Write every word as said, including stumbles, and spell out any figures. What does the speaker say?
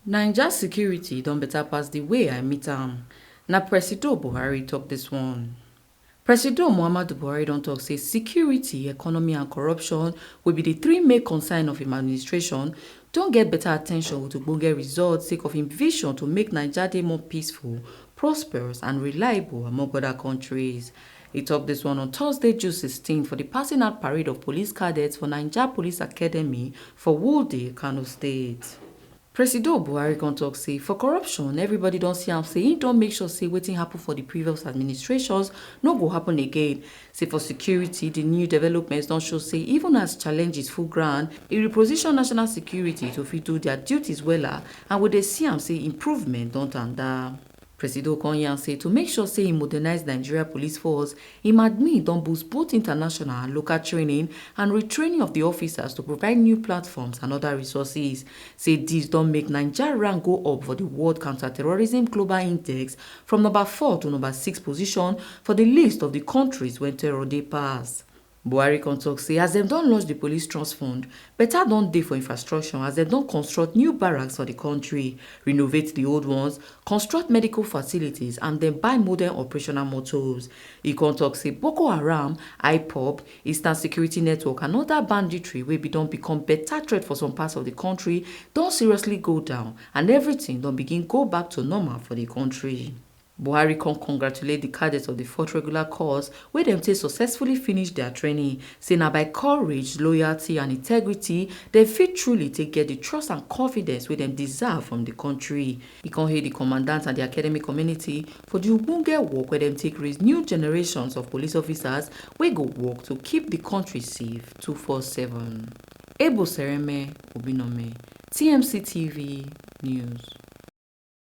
Naija security don better pass the way I meet am. Na Presido Buhari talk this one. Presido Muhammadu Buhari don talk say security, economy and corruption, wey be the three main concern of im administration, don get better attention with ogbonge results sake of im vision to make Naija dey more peaceful, prosperous and reliable among other countries. He talk this one on Thursday, June sixteen, for the passing out parade of police cadets for Naija Police Academy for Wudil, Kano State. Presido Buhari come talk say for corruption, everybody don see am say he don make sure say wetin happen for the previous administrations no go happen again. Say for security, the new developments don show say even as challenges full ground, e reposition national security to fit do their duties wella, and we dey see am say improvement don tanda. Presido come yarn say to make sure say e modernize Nigeria police force, im admin don boost both international and local training and retraining of the officers to provide new platforms and other resources. Say dis don make Naija rank go up for the World Counterterrorism Global Index from number four to number six position for the list of the countries wey terror dey pass. Buhari come talk say as dem don launch the police trust fund, better don dey for infrastructure as dem don construct new barracks for the country, renovate the old ones, construct medical facilities and dem buy modern operational motos. E come talk say Boko Haram, IPOB, Eastern Security Network and other banditry wey be don become better threat for some parts of the country don seriously go down and everything don begin go back to normal for the country. Buhari come congratulate the cadets of the fourth regular course wey dem take successfully finish their training, say na by courage, loyalty and integrity dem fit truly take get the trust and confidence wey dem deserve from the country. E come hail the commandant and the academic community for the ogbonge work wey dem take raise new generations of police officers wey go work to keep the country safe two four seven. Ebo Sereme Obinome, T M C T V News.